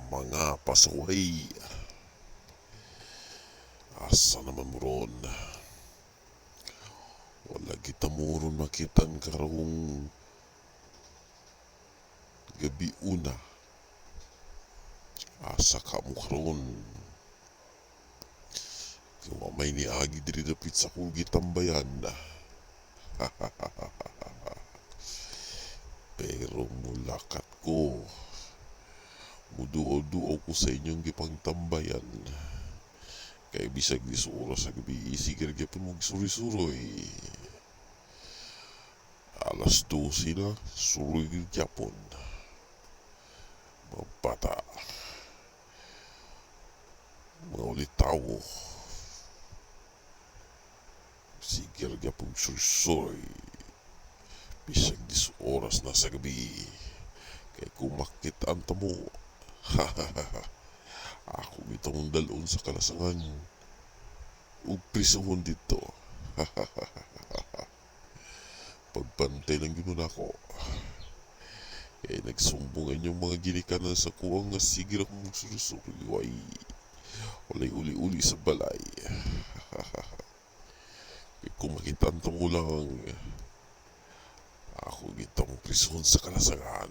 Mga pasaway. Asa naman mo ron? Wala kita mo ron makitan karong gabi una. Asa ka mo karon? Kay wa may niagi diri dapit sa akong gitambayan. Pero mulakat ko. Muduaw-duaw ko sa inyong gipangtambayan. Kay bisag 10 oras sa gabi, sige ra gyapon mong suroy-suroy. Alas 12 na, suroy gyapon. Mga bata. Mga ulitawo. Sige ra gyapon suroy-suroy. Bisag 10 oras na sa gabi. Kay kung makit-an ta mo, ako bitawng dal-on sa kalasangan ug prisuhon didto. Pagbantay lang gyud mo nako. Kay nagsumbong ang inyong mga ginikanan sa kuang nga sige ra kong magsuroy-suroy. Way, walay uli-uli sa balay. Kay kung makitaan ta mo lang, ako gitong prisuhon sa kalasangan.